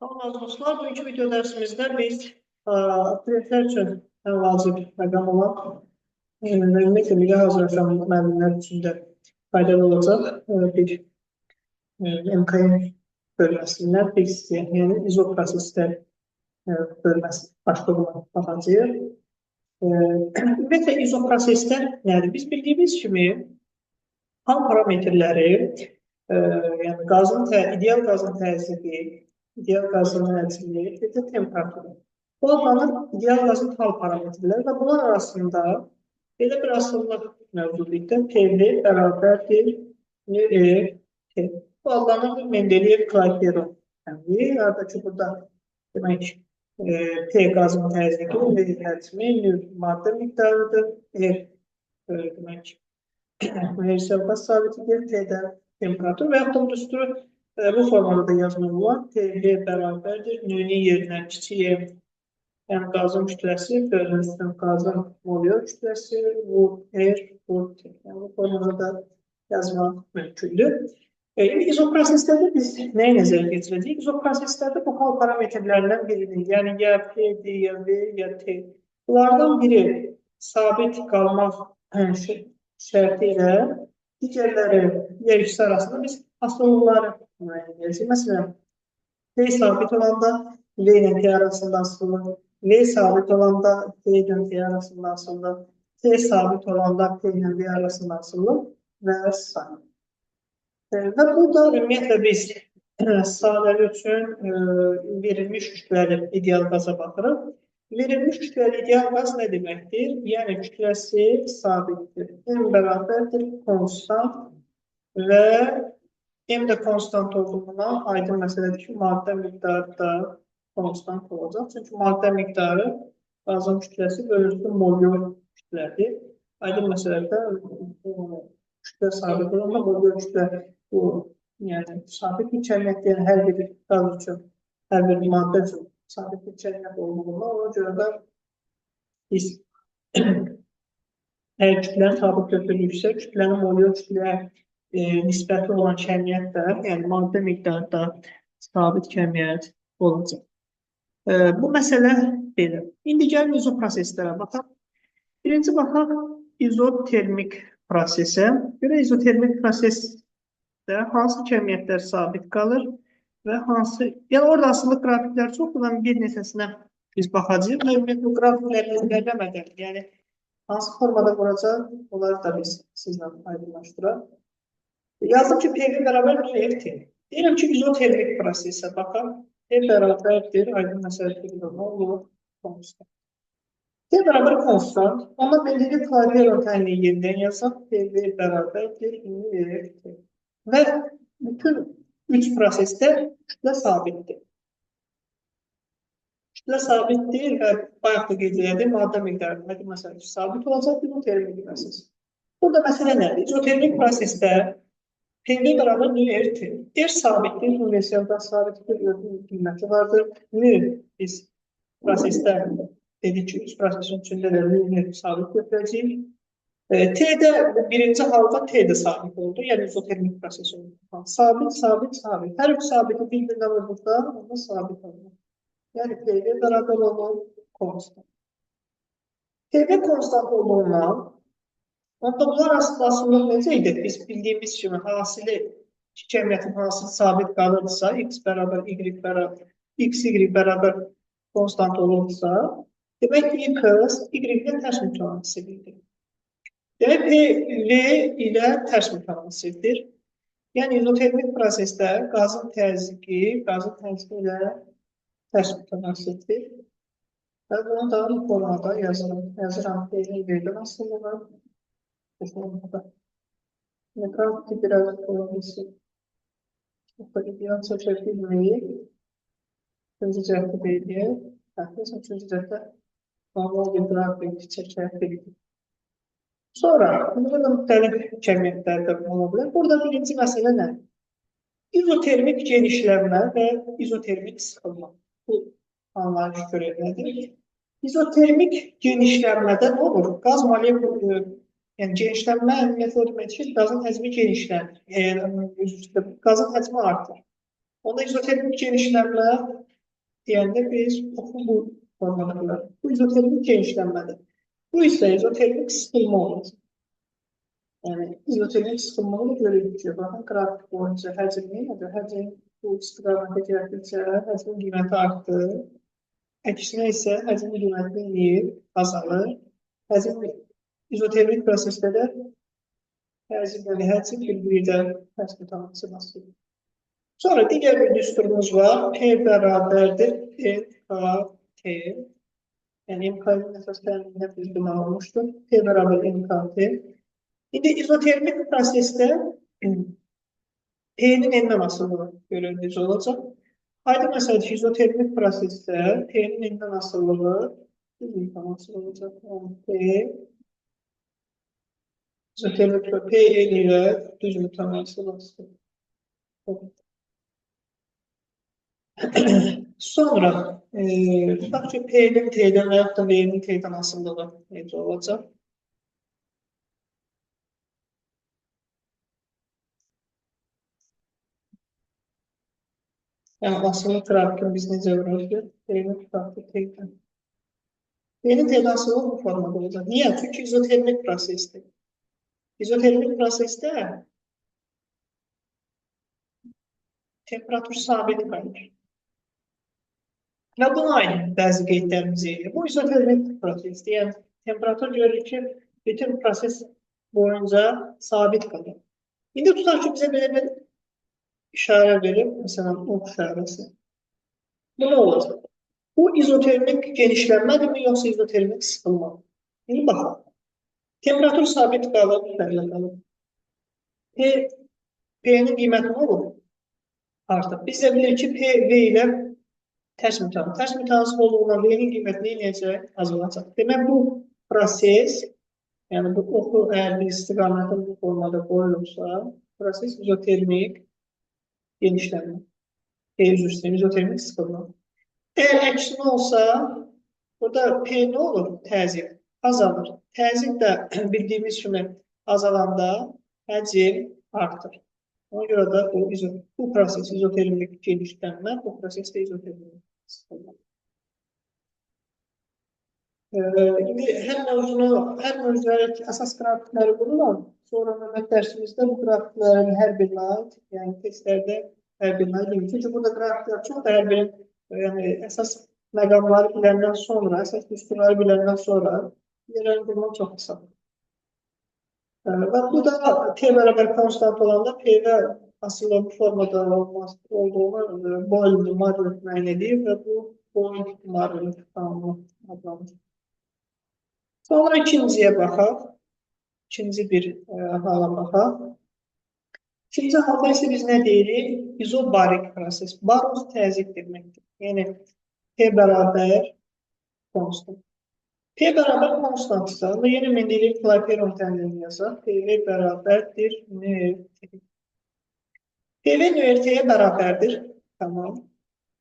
Salam dostlar, bugünkü video dərsimizdə biz abituriyentlər üçün ən vacib məqam olan və ümumiyyətlə milli hazırlaşan müəllimlər üçün də faydalı olacaq bir MKM bölməsindən bir hissəyə, yəni izoproseslər bölməsi başlığına baxacağıq. Ümumiyyətlə izoproseslər nədir? Biz bildiyimiz kimi hal parametrləri, yəni qazın ideal qazın təzyiqi, ideal qazın həcmi və də temperaturu. Bu adlanır ideal qazın hal parametrləri və bunlar arasında belə bir asılılıq mövcuddur. PV bərabərdir NRT. Bu adlanır Mendeleyev-Clapeyron əmri. Oradakı burada demək P qazın təzyiqi, V həcmi, N maddə miqdarıdır, R demək universal qaz sabitidir, T də temperatur və yaxud da bu düsturu bu formada da yazmaq olar. TV bərabərdir. N-nin yerinə kiçik M, yəni qazın kütləsi, bölünsün qazın molyor kütləsi, bu R, bu T. Yəni bu formada da yazmaq mümkündür. İndi izoproseslərdə biz nəyi nəzərə keçirəcəyik? İzoproseslərdə bu hal parametrlərindən birinin, yəni ya P, D, ya V, ya T. Bunlardan biri sabit qalmaq şərti ilə digərləri, digər ikisi arasında biz asılılıqları müəyyən edəcəyik. Məsələn, P sabit olanda V ilə T arasında asılılıq, V sabit olanda T ilə T arasında asılılıq, T sabit olanda P ilə V arasında asılılıq və s. Və burada ümumiyyətlə biz sadəlik üçün verilmiş kütləli ideal qaza baxırıq. Verilmiş kütləli ideal qaz nə deməkdir? Yəni kütləsi sabitdir. M bərabərdir konstant və M də konstant olduğundan aydın məsələdir ki, maddə miqdarı da konstant olacaq. Çünki maddə miqdarı qazın kütləsi bölünsün molyor kütlədir. Aydın məsələdə kütlə sabit olanda molyor kütlə bu, yəni sabit bir kəmiyyət, yəni hər bir qaz üçün, hər bir maddə üçün sabit bir kəmiyyət olduğundan ona görə də biz əgər kütləni sabit götürürüksə, kütlənin molyor kütləyə nisbəti olan kəmiyyət də, yəni maddə miqdarı da sabit kəmiyyət olacaq. Bu məsələ belə. İndi gəlin izoproseslərə baxaq. Birinci baxaq izotermik prosesə. Görə izotermik prosesdə hansı kəmiyyətlər sabit qalır və hansı, yəni orada asılı qrafiklər çoxdur, mən bir neçəsinə biz baxacağıq və ümumiyyətlə bu qrafikləri əzbərləmədən, yəni hansı formada quracaq, onları da biz sizlə aydınlaşdıraq. Yazdım ki, PV bərabər NRT. Deyirəm ki, izotermik prosesə baxaq. P bərabərdir, aydın məsələ ki, nə olur? Konstant. T bərabər konstant. Amma Mendeleyev-Clapeyron tənliyi yenidən yazaq. PV bərabərdir NRT. Və bütün üç prosesdə kütlə sabitdir. Kütlə sabitdir və bayaq da qeyd elədim, maddə miqdarı, maddə məsələsi sabit olacaq izotermik proses. Burada məsələ nədir? İzotermik prosesdə PV bərabər NRT. R sabitdir, universal qaz sabitdir, özünün qiyməti vardır. N biz prosesdə dedik ki, üç prosesin içində də N sabit götürəcəyik. T-də birinci halda T də sabit oldu, yəni izotermik proses oldu. Sabit, sabit, sabit. Hər üç sabiti bir-birinə vurduqda onda sabit olur. Yəni PV bərabər olur konstant. PV konstant olduğundan onda bunlar arasında asılılıq necə idi? Biz bildiyimiz kimi hasili iki kəmiyyətin hasili sabit qalırsa, x bərabər y bərabər x, y bərabər konstant olursa, demək ki, x y ilə tərs mütənasibdir. Demək, P, V ilə tərs mütənasibdir. Yəni, izotermik prosesdə qazın təzyiqi, qazın təzyiqi ilə tərs mütənasibdir. Və bunu da bu formada yazıram. Yazıram, P-nin V-dən asılılığı. Bu formada. Qrafiki biraz olabilsin. Çox da ideal çəkə bilməyib. Üçüncü cəhətdə deyil. Məsələn, üçüncü cəhətdə normal bir qrafik çəkə bildik. Sonra, burada da müxtəlif kəmiyyətlər də ola bilər. Burada birinci məsələ nə? İzotermik genişlənmə və izotermik sıxılma. Bu anlayış görək nədir? İzotermik genişlənmədə nə olur? Qaz molekulu, yəni genişlənmə ümumiyyətlə o deməkdir ki, qazın həcmi genişlənir. Qazın həcmi artır. Onda izotermik genişlənmə Deyəndə biz oxu bu formada bilərik. Bu izotermik genişlənmədir. Bu isə izotermik sıxılma olacaq. Yəni izotermik sıxılmanı da görürük ki, baxın qrafik boyunca həcm neyədir? Həcm bu istiqamətə gəldikcə həcmin qiyməti artdı. Əksinə isə həcmin qiyməti neyir? Azalır. Həcm izotermik prosesdə də həcm, yəni həcm bir-birdə tərs mütənasib asılıdır. Sonra digər bir düsturumuz var. P bərabərdir MKT. Yəni MK-nin əsas təminində biz bunu almışdıq. P bərabər MKT. İndi izotermik prosesdə P'nin N-dən asılılığı göründüyü olacaq. Aydın məsələdir ki, izotermik prosesdə P'nin N-dən asılılığı düz mütənasib olacaq. Yəni P izotermik P N ilə düz mütənasib asılı. Sonra tutaq ki, P'nin T'dən və yaxud da V'nin T'dən asılılığı necə olacaq? Yəni asılı qrafikin biz necə vururuz? P'nin tutaq ki, T'dən. P'nin T'dən asılılığı bu formada olacaq. Niyə? Çünki izotermik prosesdir. İzotermik prosesdə temperatur sabit qalır. Və buna aid bəzi qeydlərimizi edir. Bu izotermik prosesdir. Yəni temperatur görürük ki, bütün proses boyunca sabit qalır. İndi tutaq ki, bizə belə bir işarə verib, məsələn, ox işarəsi. Bu nə olacaq? Bu izotermik genişlənmədirmi, yoxsa izotermik sıxılma? İndi baxaq. Temperatur sabit qalır, fərqli qalır. P-nin qiyməti nə olur? Artıq. Biz də bilirik ki, P, V ilə tərs mütənasib. Tərs mütənasib olduğundan V-nin qiyməti nə edəcək? Azalacaq. Demək, bu proses, yəni bu oxu əgər bir istiqamətin bu formada qoyulursa, proses izotermik genişlənmə. Üzr istəyirəm, izotermik sıxılma. Əgər əksinə olsa, burada P nə olur? Təzyiq azalır. Təzyiq də bildiyimiz kimi azalanda həcm artır. Ona görə də bu proses izotermik genişlənmə, bu proses də izotermik sıxılma. İndi hər mövzunu, hər mövzuya əsas qrafikləri qururam. Sonra növbəti dərsimizdə bu qrafiklərin hər birinə aid, yəni testlərdə hər birinə aid. Çünki burada qrafiklər çox da hər birinin, yəni əsas məqamları biləndən sonra, əsas düsturları biləndən sonra yerlərini qurmaq çox asandır. Və bu da T bərabər konstant olanda P-və asılı bu formada olduğunu Boyle-Marley müəyyən edir və bu Boyle-Marley qanunu adlanır. Sonra ikinciyə baxaq. İkinci bir hala baxaq. İkinci halda isə biz nə deyirik? İzobarik proses. Baros təzyiq deməkdir. Yəni P bərabər konstant. P bərabər konstantsa, onda yenə Mendeleev Clapeyron tənzimini yazaq. PV bərabərdir nRT. PV nRT-yə bərabərdir. Tamam.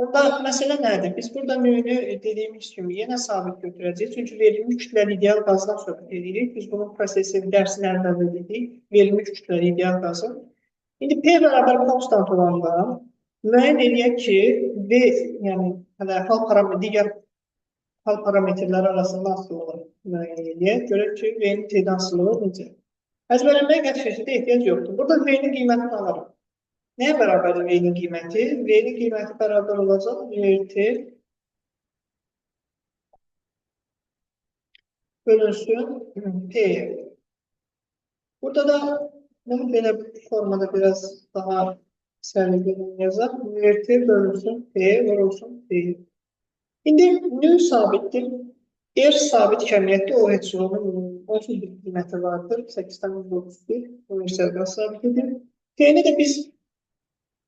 Onda məsələ nədir? Biz burada nü-nü dediyimiz kimi yenə sabit götürəcəyik. Çünki verilmiş kütləli ideal qazdan söhbət edirik. Biz bunun prosesi dərsin əvvəlində dedik. Verilmiş kütləli ideal qazın. İndi P bərabər konstant olanda müəyyən eləyək ki, V, yəni hələ hal parametri, digər hal parametrləri arasında asılılığı müəyyən eləyək. Görək ki, V-nin T-dən asılılığı necə? Əzbərləməyə qəti şəkildə ehtiyac yoxdur. Burada V-nin qiymətini alarım. Nəyə bərabərdir V-nin qiyməti? V-nin qiyməti bərabər olacaq VT bölünsün P. Burada da bunu belə formada biraz daha səliqəli yazaq. VT bölünsün P vurulsun P. İndi nü sabitdir. R sabit kəmiyyətli, o heç onun onsuz bir qiyməti vardır. 8,31 universal qaz sabitidir. T'ni də biz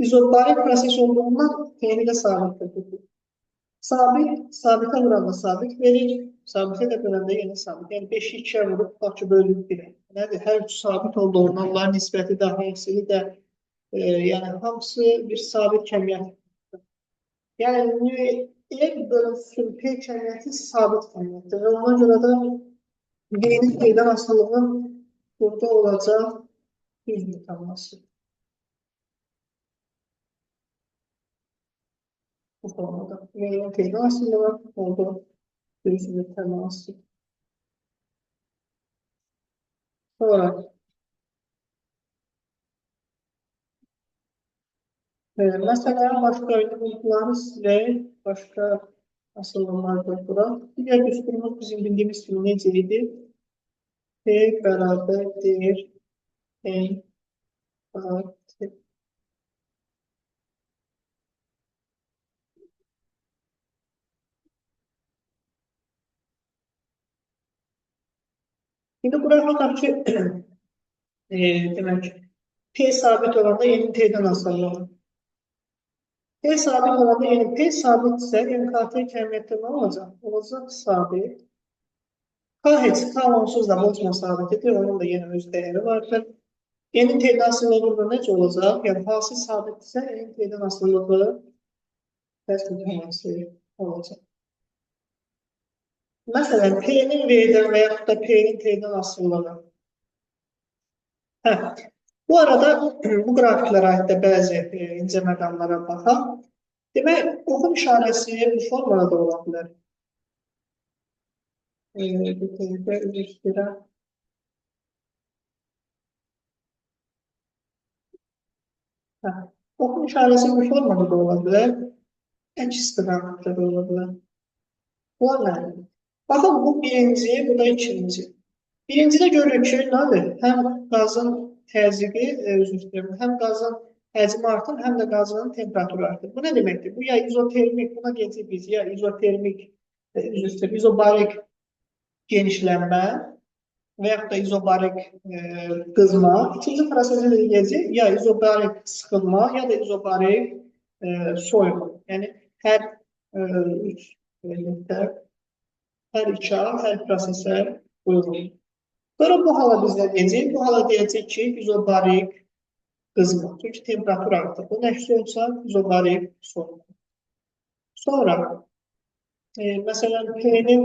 izobarik proses olduğundan T'ni də sabit götürürük. Sabit, sabitə vuranda sabit verir. Sabitə də böləndə yenə sabit. Yəni 5-i 2-yə vurub, tutaq ki, bölüb 1-ə. Nədir? Hər üçü sabit olduğundan onların nisbəti də, hasili də, yəni hamısı bir sabit kəmiyyət. Yəni nü R bölünsün P kəmiyyəti sabit kəmiyyətdir və ona görə də V-nin P-dən asılılığı burada olacaq düz mütənasib. Bu formada. V-nin T-dən asılılığı oldu. Düz mütənasib. Sonra mesela başka unutları silək, başqa asılmalar da bura. Digər düsturumuz bizim bildiyimiz kimi necə idi? P bərabərdir N A T. İndi bura tutaq ki, demək, P sabit olanda N-in T-dən asılı. P sabit olanda, yəni P sabitsə, NKT kəmiyyətdə nə olacaq? Olacaq sabit. K heç, K onsuz da Boltzmann sabitidir. Onun da yenə öz dəyəri vardır. N-in T-dən asılılığı burada necə olacaq? Yəni hansı sabitsə, N-in T-dən asılılığı tərs mütənasib olacaq. Məsələn, P-nin V-dən və yaxud da P-nin T-dən asılılığı. Hə. Bu arada bu qrafiklərə aid də bəzi incə məqamlara baxaq. Demək, oxun işarəsi bu formada da ola bilər. Bir dəqiqə üzr istəyirəm. Hə. Oxun işarəsi bu formada da ola bilər. Əks istiqamətdə də ola bilər. Bunlar nədir? Baxın, bu birinci, bu da ikinci. Birincidə görürük ki, nədir? Həm qazın təzyiqi, üzr istəyirəm, həm qazın həcmi artır, həm də qazın temperaturu artır. Bu nə deməkdir? Bu ya izotermik, buna deyəcəyik biz, ya izotermik, üzr istəyirəm, izobarik genişlənmə və yaxud da izobarik qızma. İkinci prosesə də deyəcəyik, ya izobarik sıxılma, ya da izobarik soyuma. Yəni, hər üç hər iki hal, hər prosesə uyğun. Sonra bu hala biz nə deyəcəyik? Bu hala deyəcəyik ki, izobarik qızma. Çünki temperatur artır. Bu əksi olsa izobarik soyuma. Sonra, məsələn, P-nin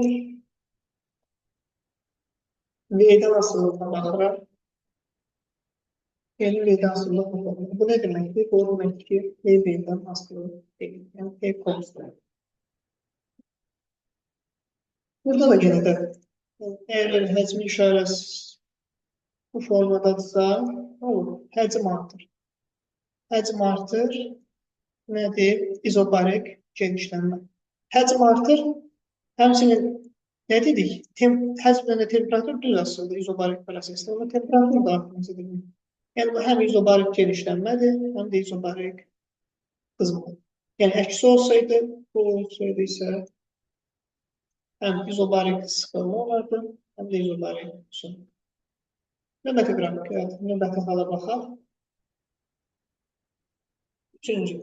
V-dən asılılığına baxıram. P-nin V-dən asılılığı bu formada. Bu nə deməkdir? Bu deməkdir ki, P V-dən asılı deyil. Yəni, P konstant. Burada da yenə də əgər həcmi işarəsi bu formadadırsa, nə olur? Həcm artır. Həcm artır. Nədir? İzobarik genişlənmə. Həcm artır. Həmçinin nə dedik? Həcmlə də temperatur düz asılıdır izobarik prosesdə. Amma temperatur da artması demək. Yəni bu həm izobarik genişlənmədir, həm də izobarik qızma. Yəni əksi olsaydı, bu olsaydı isə həm izobarik sıxılma olardı, həm də izobarik soyuma. Növbəti qrafik, növbəti hala baxaq. Üçüncü.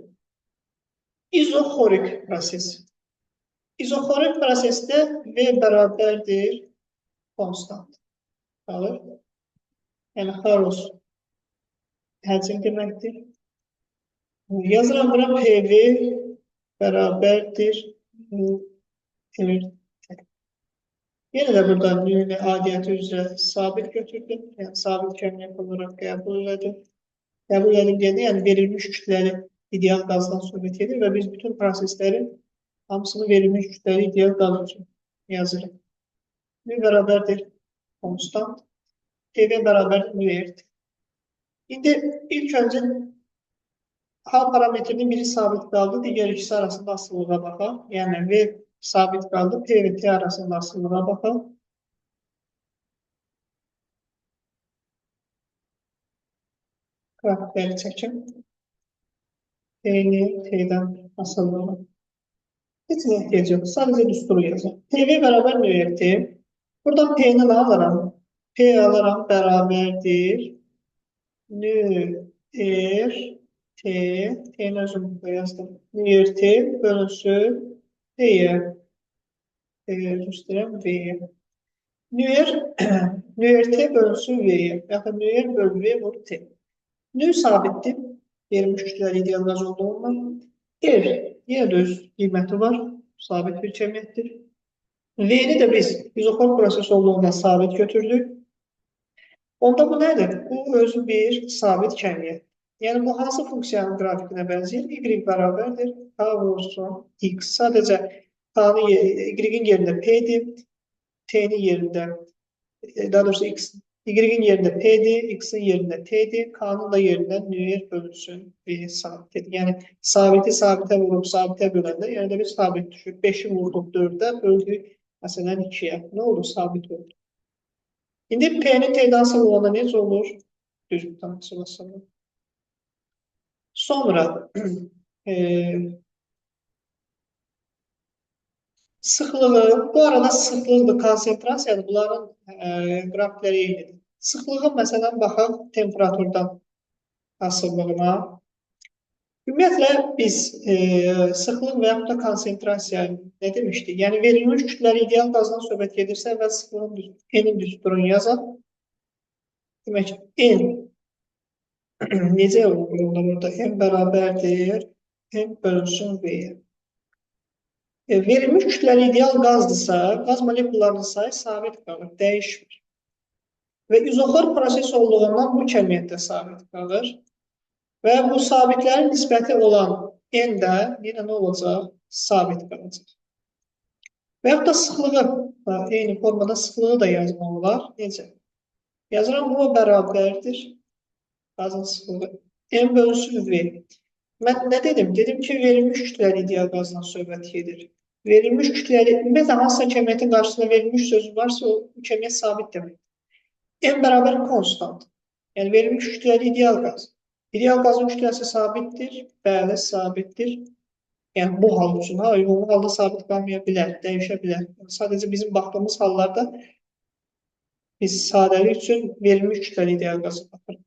İzoxorik proses. İzoxorik prosesdə V bərabərdir konstant. Qalır. Yəni, xaros həcm deməkdir. Yazıram bura PV bərabərdir R. Yenə də burada nü-nü adiyyəti üzrə sabit götürdüm. Yəni, sabit kəmiyyət olaraq qəbul elədim. Qəbul elədim deyəndə, yəni verilmiş kütləli ideal qazdan söhbət edir və biz bütün proseslərin hamısını verilmiş kütləli ideal qaz üçün yazırıq. Nü bərabərdir konstant. PV bərabərdir nü R. İndi ilk öncə H parametrinin biri sabit qaldı, digər ikisi arasında asılılığa baxaq. Yəni V sabit qaldı, P və T arasında asılılığa baxaq. Qrafikləri çəkim. P-ni T-dən asılılığı. Heç nə ehtiyac yox. Sadəcə düsturu yazaq. PV bərabər nü RT. Buradan P-ni nə alıram? P alıram bərabərdir. Nü R T. T-ni özüm burada yazdım. Nü R T bölünsün P-yə. P-yə üzr istəyirəm V-yə. Nü R, nü R T bölünsün V-yə. Yaxud nü R bölü V vur T. Nü sabitdir. Verilmiş kütləli ideal qaz olduğundan. R yenə də öz qiyməti var. Sabit bir kəmiyyətdir. V-ni də biz izoxor proses olduğundan sabit götürdük. Onda bu nədir? Bu özü bir sabit kəmiyyət. Yəni bu hansı funksiyanın qrafikinə bənzəyir? Y bərabərdir K vurulsun X. Sadəcə K-nın Y-in yerində P-dir, T-nin yerində, daha doğrusu X, Y-in yerində P-dir, X-in yerində T-dir, K-nın da yerində nr bölünsün V sabitdir. Yəni sabiti sabitə vurub sabitə böləndə, yəni də bir sabit düşür. 5-i vurduq 4-ə, böldük məsələn 2-yə. Nə oldu? Sabit oldu. İndi P-nin T-dən asılı olanda necə olur? Düz mütənasib asılı. Sonra sıxlığı, bu arada sıxlıqdır, konsentrasiyadır, bunların qrafikləri eynidir. Sıxlığı məsələn baxaq temperaturdan asılılığına. Ümumiyyətlə biz sıxlıq və yaxud da konsentrasiya nə demişdik? Yəni verilmiş kütləli ideal qazdan söhbət gedirsə, əvvəl sıxlığın N-in düsturunu yazaq. Demək N necə olur onda burada? M bərabərdir M bölünsün V-yə. Verilmiş kütləli ideal qazdırsa, qaz molekullarının sayı sabit qalır, dəyişmir. Və izoxor proses olduğundan bu kəmiyyət də sabit qalır. Və bu sabitlərin nisbəti olan N də yenə nə olacaq? Sabit qalacaq. Və yaxud da sıxlığı, eyni formada sıxlığı da yazmaq olar. Necə? Yazıram, bu bərabərdir. Qazın sıxlığı. M bölünsün V. Mən nə dedim? Dedim ki, verilmiş kütləli ideal qazdan söhbət gedir. Verilmiş kütləli, ümumiyyətlə, hansısa kəmiyyətin qarşısında verilmiş sözü varsa, o kəmiyyət sabit deməkdir. M bərabər konstant. Yəni, verilmiş kütləli ideal qaz. İdeal qazın kütləsi sabitdir. Bəli, sabitdir. Yəni, bu hal üçün, ha, ümumi halda sabit qalmaya bilər, dəyişə bilər. Yəni, sadəcə bizim baxdığımız hallarda biz sadəlik üçün verilmiş kütləli ideal qaza baxırıq.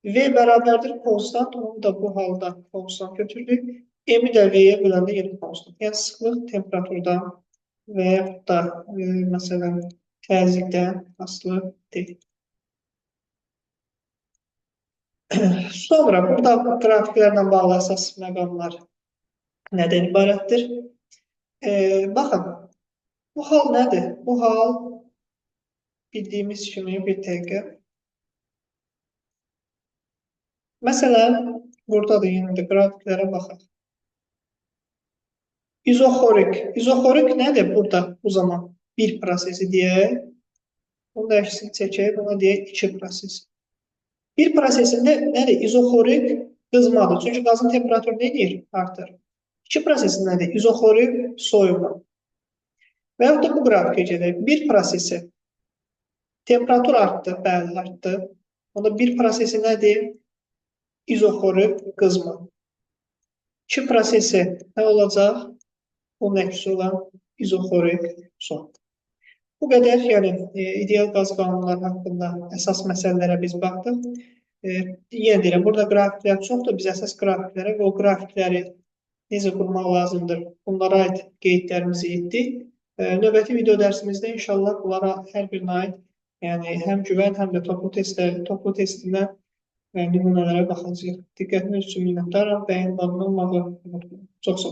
V bərabərdir konstant, onu da bu halda konstant götürdük. M-i də V-yə böləndə yenə konstant. Yəni, sıxlıq temperaturdan və yaxud da məsələn, təzyiqdən asılı deyil. Sonra burada qrafiklərlə bağlı əsas məqamlar nədən ibarətdir? Baxın, bu hal nədir? Bu hal bildiyimiz kimi bir dəqiqə. Məsələn, burada da yenə də qrafiklərə baxaq. İzoxorik. İzoxorik nədir burada bu zaman? Bir prosesi deyək. Bunu da əksini çəkək, buna deyək iki prosesi. Bir prosesində nədir? İzoxorik qızmadır. Çünki qazın temperaturu nə edir? Artır. İki prosesində nədir? İzoxorik soyuma. Və yaxud da bu qrafikə gedək. Bir prosesi temperatur artdı, bəli artdı. Onda bir prosesi nədir? İzoxorik qızma. İki prosesi nə olacaq? Onun əksi olan izoxorik soyuma. Bu qədər, yəni ideal qaz qanunları haqqında əsas məsələlərə biz baxdıq. Yenə deyirəm, burada qrafiklər çoxdur. Biz əsas qrafiklərə və o qrafikləri necə qurmaq lazımdır, bunlara aid qeydlərimizi etdik. Növbəti video dərsimizdə inşallah bunlara hər birinə aid, yəni həm güvən, həm də toplu testlər, toplu testindən nümunələrə baxacağıq. Diqqətiniz üçün minnətdaram. Bəyən, abunə olmağı unutmayın. Çox sağ olun.